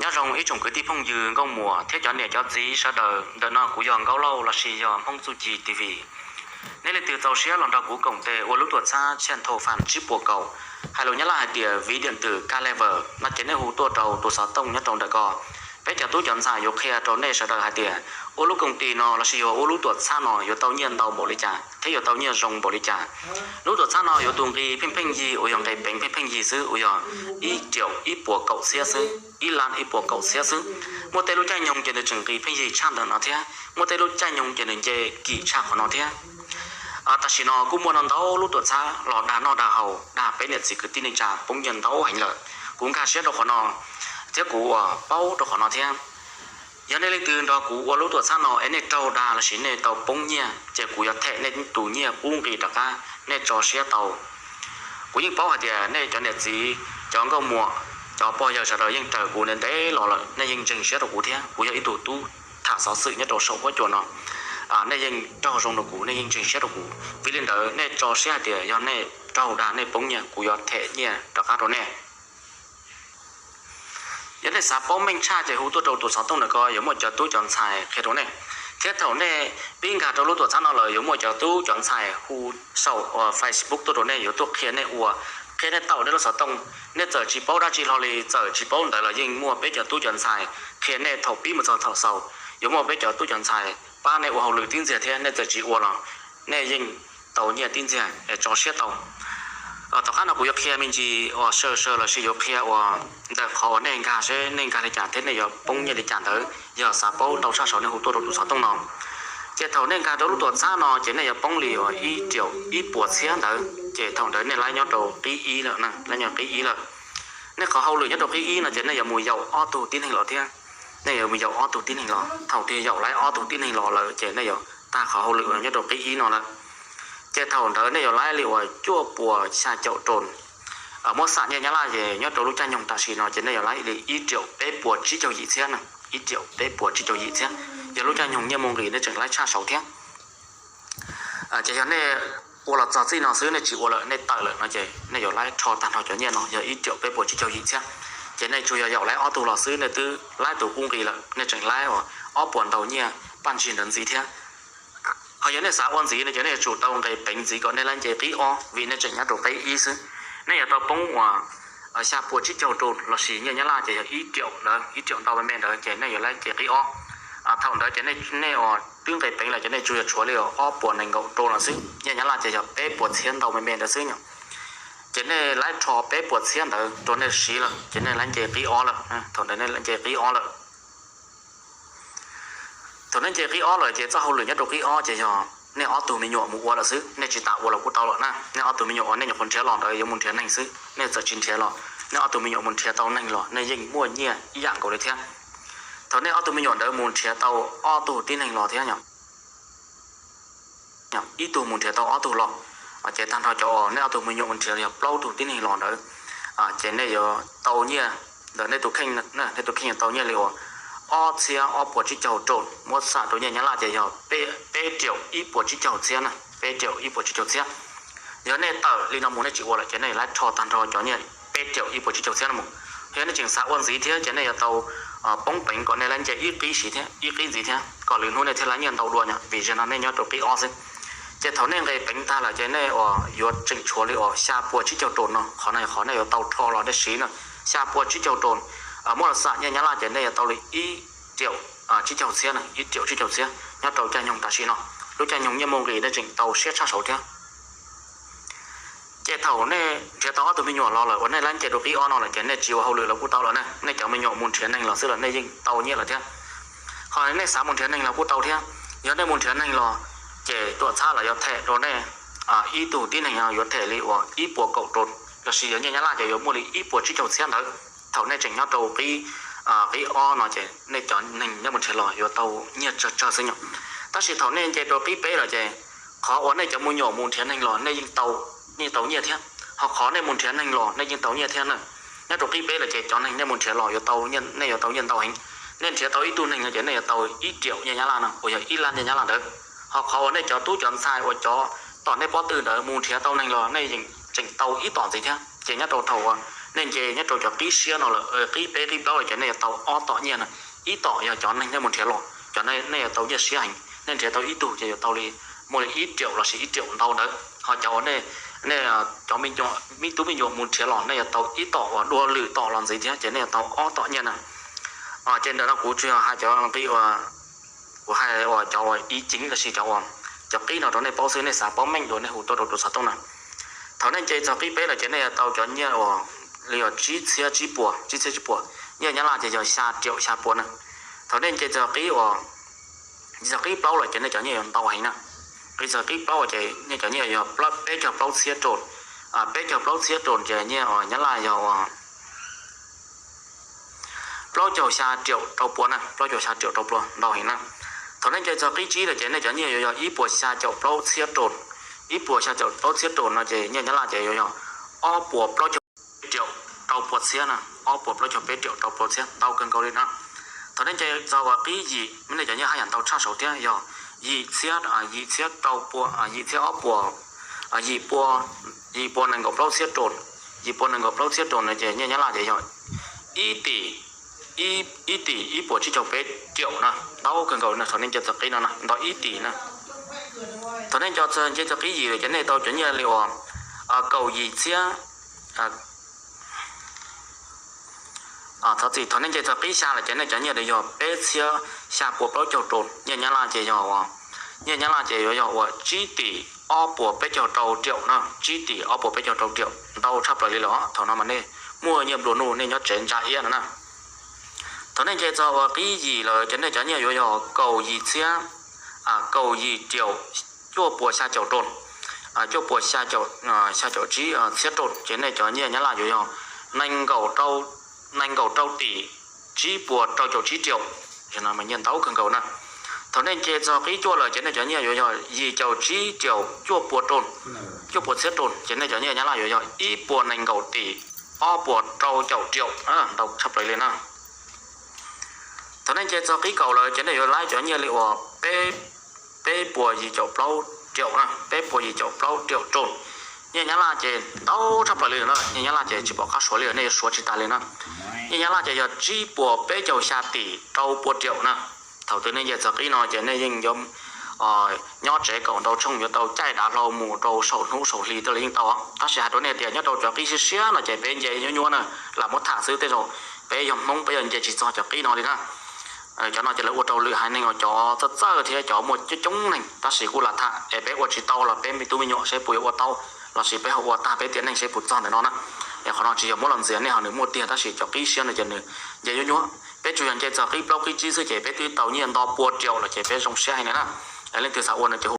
Nyob zoo ib tsoom kwv tij phooj ywg nkauj muam thiab cov niam cov txiv sawv daws, ntawm no kuv yog Nkauj Lauj lossis yog Hmoob Txuj Ci T V. Nej leej twg txaus siab los nrog kuv koom tes ua lub tuam txhab Channel Thau Fan tsib puas kaum, hais lus Nyab Laj hais tias ví điện tử K-Level no ces nej hu tuaj rau tus xov tooj nyob rau ntawm ko. Peb cov tub cov ntxhais yuav qhia rau nej sawv daws hais tias ua lub koom tis no lossis yog ua lub tuam txhab no yuav tau nyiaj ntau npaum li cas thiab yuav tau nyiaj zoo npaum li cas. Lub tuam txhab no yuav tus nqi pheej pheej yig uas yog nqe peev pheej pheej yig xwb uas yog ib triệu ib puas kaum txhiab xwb, ib lab ib puas kaum txhiab xwb. Muaj tej lub caij nyoog ces nws tseem nqi pheej yig tshaj ntawm no thiab, muaj tej lub caij nyoog ces nws nce kim tshaj qhov no thiab. Tam sim no kuj muaj no ntau lub tuam txhab los dag noj dag haus dag peb niam txiv kwv tij neej tsa poob nyiaj ntau heev lawm. Kuv nkag siab rau qhov no thiab kuv uas paub rau qhov no thiab. Yog nej leej twg nrog kuv ua lub tuam txhab no es nej raug dag lossis nej tau poob nyiaj ces kuv yuav them nej tus nyiaj qub nqi rov qab, nej tso siab tau. Kuv yeej paub hais tias nej cov niam txiv, cov nkauj muam, cov pog yawg sawv daws yeej raws kuv ntev ntev los lawm, nej yeej ntseeg siab rau kuv thiab. Kuv yog ib tug tub tham xov xwm nyob rau saum huab cua no, nej yeej raug zoo rau kuv, nej yeej ntseeg siab rau kuv. Vim li ntawd nej tso siab hais tias yog nej raug dag nej poob nyiaj kuv yuav them nyiaj rov qab rau nej. Yog nej xav paub meej tshaj ces hu tuaj rau tus xov tooj ntawm ko, yuav muaj cov tub cov ntxhais qhia rau nej. Thiab thaum nej pib nkag rau lub tuam txhab no lawm yuav muaj cov tub cov ntxhais hu saum Facebook tuaj rau nej, yuav tuaj qhia nej ua, qhia nej tau nej lub xov tooj. Nej txawm tsis paub dab tsi hlo li, txawm tsis paub ntawd los yeej muaj peb cov tub cov ntxhais qhia nej thaum pib mus txog thaum xaus. Yuav muaj peb cov tub cov ntxhais pab nej ua hauj lwm tib ntxiag thiab, nej txawm tsis ua los nej yeej tau nyiaj tib ntxiag, tso siab tau. Tom qab no kuv yuav qhia me ntsis uas saw saw lossis yuav qhia uas ntawm qhov uas nej nkag seb nej nkag li cas thiab nej yuav poob nyiaj li cas ntawd, yog xav paub tau tshaj saud nej hu tuaj rau tus xov tooj no. Ces thaum nej nkag rau lub tuam txhab no ces nej yuav poob li uas ib triệu ib puas txhiab ntawd, ces thaum ntawd nej laib nyob rau qib ib lawm, laib nyob qib ib lawm. Nej qhov hauj lwm nyob rau qib ib no ces nej yuav mus yaum ob tug tib neeg los thiab. Nej yuav mus yaum ob tug tib neeg los, thaum twg yaum laib ob tug tib neeg los lawm ces nej yuav tag qhov hauj lwm nyob rau qib ib no lawm. Ces thaum ntawd nej yuav laib li uas cuaj puas xya caum rau. Muab xam nyiaj Nyab Laj ces nyob rau lub caij nyoog tam sim no ces nej yuav laib li ib triệu peb puas tsib caug yim txhiab na, ib triệu peb puas tsib caug yim txhiab. Yog lub caij nyoog nyiaj muaj nqis nej tseem laib tshaj saud thiab. Ces yog nej ua los txog txij no xwb nej tsis ua lawm nej tawm lawm no ces nej yuav laib rho tag nrho cov nyiaj no yog ib triệu peb puas tsib caug yim txhiab. Ces nej tsuas yog yaum laib ob tug los xwb nej twb laib tus qub nqi lawm, nej tseem laib uas ob puas ntau nyiaj paj ntsig ntawd ntxiv thiab. Ho yog nej xav ua ntxiv no ces nej yuav tsum tau nqe peev ntxiv kom nej laib nce qib ob vim nej tseem nyob rau qib ib xwb. Nej yuav tau poob uas xya puas tsib caug rau lossis nyiaj Nyab Laj ces yog ib triệu ntawd, ib triệu ntau me me ntawd ces nej yuav laib nce qib ob. Thaum ntawd ces nej uas twb nqe peev lawm ces nej tsuas yog tshuav li ob puas nees nkaum rau no xwb, nyiaj Nyab Laj ces yog peb puas txhiab ntau me me ntawd xwb. Ces nej laib rho peb puas txhiab ntawd rau nej siv lawm ces nej laib nce qib ob lawm. Thaum ntawd nej laib nce qib ob lawm. Thaum nej nce qib ob lawm ces txoj hauj lwm nyob rau qib ob ces yog nej ob tug me nyuam mus ua lawm xwb, nej tsis tas ua los kuj tau lawm na. Nej ob tug me nyuam uas nej nyuam qhuav nrhiav los ntawd yuav mus nrhiav neeg xwb, nej txawm tsis nrhiav los nej ob tug me nyuam mus nrhiav tau neeg los nej yeej muaj nyiaj ib yam nkaus li thiab. Thaum nej ob tug me nyuam ntawd mus nrhiav tau ob tug tib neeg los thiab, ib tug mus nrhiav tau ob tug los, ces tag nrho cov uas nej ob tug me nyuam mus nrhiav yog plaub tug tib neeg los ntawd, ces nej yuav tau nyiaj ntawm nej tus kheej, nej tus kheej yuav tau nyiaj li uas ob txhiab ob puas tsib caug rau, muab xam rau nyiaj Nyab Laj ces yog peb triệu ib puas tsib caug txhiab na, peb triệu ib puas tsib caug txhiab. Yog nej tawm li no mus nej tsis ua lawm ces nej laib rho tag nrho cov nyiaj peb triệu ib puas tsib caug txhiab no mus. Yog nej tseem xav ua ntxiv thiab ces nej yuav tau poob peev kom nej laib nce ib qib siv thiab, ib qib ntxiv thiab kom lwm hnub nej thiaj laib nyiaj ntau dua na, vim zaum no nej nyob rau qib ob xwb. Ces thaum nej nqe peev tag lawm ces nej uas yuav tseem tshuav li uas xya puas tsib caug rau no, qhov no qhov nej yuav tau rho los nej siv na, xya puas tsib caug rau. Muab los xam nyiaj Nyab Laj ces nej yuav tau li ib triệu tsib caug txhiab na, ib triệu tsib caug txhiab nyob rau caij nyoog tam sim no. Lub caij nyoog nyiaj muaj nqis nej tseem tau siab tshaj saud thiab. Ces thaum nej nrhiav tau ob tug me nyuam los lawm uas nej laib nce rau qib ob no lawm ces nej tsis ua hauj lwm los kuj tau lawm na, nej cov me nyuam mus nrhiav neeg los xwb los nej yeej tau nyiaj lawm thiab. Ho nej xav mus nrhiav neeg los kuj tau thiab. Yog nej mus nrhiav neeg los ces tuam txhab los yuav them rau nej ib tug tib neeg yuav them li uas ib puas kaum rau, lossis yog nyiaj Nyab Laj ces yuav muaj li ib puas tsib caug txhiab ntawd. Thaum nej tseem nyob rau qib, qib ob no ces nej cov neeg nej mus nrhiav los yuav tau nyiaj tsawg tsawg xwb nyob. Tab sis thaum nej nce rau qib peb lawm ces qhov uas nej cov me nyuam mus nrhiav neeg los nej yeej tau, nej tau nyiaj thiab. Ho qhov nej mus nrhiav neeg los nej yeej tau nyiaj thiab na. Nyob rau qib peb lawm ces cov neeg nej mus nrhiav los yuav tau, nej yuav tau nyiaj ntau heev. Nej nrhiav tau ib tug neeg no ces nej yuav tau ib triệu nyiaj Nyab Laj no uas yog ib lab nyiaj Nyab Laj ntawd. Ho qhov uas nej cov tub cov ntxhais uas cov tom nej pob tw ntawd mus nrhiav tau neeg los nej yeej tseem tau ib tom ntxiv thiab. Ces nyob rau thaum uas Nej nce nyob rau cov qib siab no lawm, qib peb qib plaub lawm ces nej yuav tau ob tom nyiaj na. Ib tom yog cov neeg nej mus nrhiav los, cov nej yuav tau nyiaj siab heev, nej nrhiav tau ib tug ces yuav tau li, muaj li ib triệu lossis ib triệu ntau ntawd. Ho cov uas nej, nej, cov me nyuam, me tub me nyuam mus nrhiav los nej yuav tau ib tom uas dua lwm tom los ntxiv thiab ces nej yuav tau ob tom nyiaj na. Ces ntawm no kuv tsuas yog hais cov nqi uas kuv hais uas cov uas ib ceev lossis cov uas cov qib no rau nej paub xwb, nej xav paub meej dua nej hu tuaj rau tus xov tooj na. Thaum nej nce txog qib peb lawm ces nej yuav tau cov nyiaj uas li uas tsib txhiab tsib puas, tsib txhiab tsib puas, nyiaj Nyab Laj ces yog xya triệu xya puas na. Thaum nej nce txog qib uas, nce txog qib plaub lawm ces nej cov nyiaj yuav ntau heev na. Nce txog qib plaub ces nej cov nyiaj yog peb caug plaub txhiab rau, peb caug plaub txhiab rau ces nyiaj uas Nyab Laj yog uas plaub caug xya triệu rau pua na, plaub caug xya triệu rau pua, ntau heev na. Thaum nej nce txog qib tsib lawm ces nej cov nyiaj yuav yog ib puas xya caum plaub txhiab rau, ib puas xya caum plaub txhiab rau no ces nyiaj Nyab Laj ces yuav yog ob puas plaub caug triệu rau pua txhiab na, ob puas plaub caug peb triệu rau pua txhiab, ntau kawg nkaus li na. Thaum nej nce txog uas qib yim, nej cov nyiaj haj yam ntau tshaj saud thiab, yog yim txhiab, yim txhiab rau pua, yim txhiab ob puas, yim pua, yim pua nees nkaum plaub txhiab rau, yim pua nees nkaum plaub txhiab rau no ces nyiaj Nyab Laj ces yog ib tim, ib tim ib puas tsib caug peb triệu na, ntau kawg nkaus na. Thaum nej nce txog qib no na, ntau ib tim na. Thaum nej nce txog, nce txog qib yim lawm ces nej tau cov nyiaj li uas kaum yim txhiab, thov txim, thaum nej nce txog qib xya lawm ces nej cov nyiaj li yog peb txhiab xya puas plaub caug rau, nyiaj Nyab Laj ces yog, nyiaj Nyab Laj ces yuav yog uas tsib tim ob puas peb caug rau triệu na, tsib tim ob puas peb caug rau triệu, ntau tshaj plaws li lawm. Thaum no mas nej muaj nyiaj nplua nuj nej nyob tsev ntsa iab no na. Thaum nej nce txog uas qib yim lawm ces nej cov nyiaj yuav yog kaum yim txhiab, kaum yim triệu cuaj puas xya caum rau, cuaj puas xya caum, xya caum tsib txhiab rau ces nej cov nyiaj Nyab Laj yuav yog nees nkaum rau, nees nkaum rau tim tsib puas rau caum tsib triệu. Nyiaj ntau kawg nkaus na. Thaum nej nce txog qib cuaj lawm ces nej cov nyiaj yuav yog yim caum tsib triệu cuaj puas rau, cuaj puas txhiab rau ces nej cov nyiaj Nyab Laj yuav yog ib puas nees nkaum tim ob puas rau caum triệu, ntau tshaj plaws li na. Thaum nej nce txog qib kaum lawm ces nej yuav laib cov nyiaj li uas peb, peb puas yim caum plaub triệu na, peb puas yim caum plaub triệu rau. Nyiaj Nyab Laj ces ntau tshaj plaws li na, nyiaj Nyab Laj ces tsis pom qab suav li, nej yuav suav tsis tas li na. Nyiaj Nyab Laj ces yog tsib puas peb caug xya tim rau pua triệu na. Thaum twg nej nce txog qib no ces nej yeej yuav nyob tsev kaum ntau tshooj, yuav tau caij dav hlau mus rau saum hnub saum hli tej los yeej tau. Tab sis hais rau nej tias nyob rau cov qib siab siab no ces peb nce nyuab nyuab na, lam muab tham xwb, tej zaum peb yog Hmoob peb yuav nce tsis txog cov qib no li na. Cov no ces lawv ua rau lwm haiv neeg uas cov txawj txawj thiab cov muaj coob coob neeg, tab sis kuj lam tham es peb ua tsis tau los peb me tub me nyuam seb puas yuav ua tau, lossis peb ho ua tag peb tiam neeg seb puas txog ntawm no na. Es qhov no tsis yog muab los ntxias nej, ho nws muaj tiag tab sis cov qib siab no ces nws nce nyuab nyuab. Peb tsuas yog nce txog qib plaub qib tsib xwb ces peb twb tau nyiaj nto pua triệu lawm ces peb zoo siab heev na. Leej twg xav ua no ces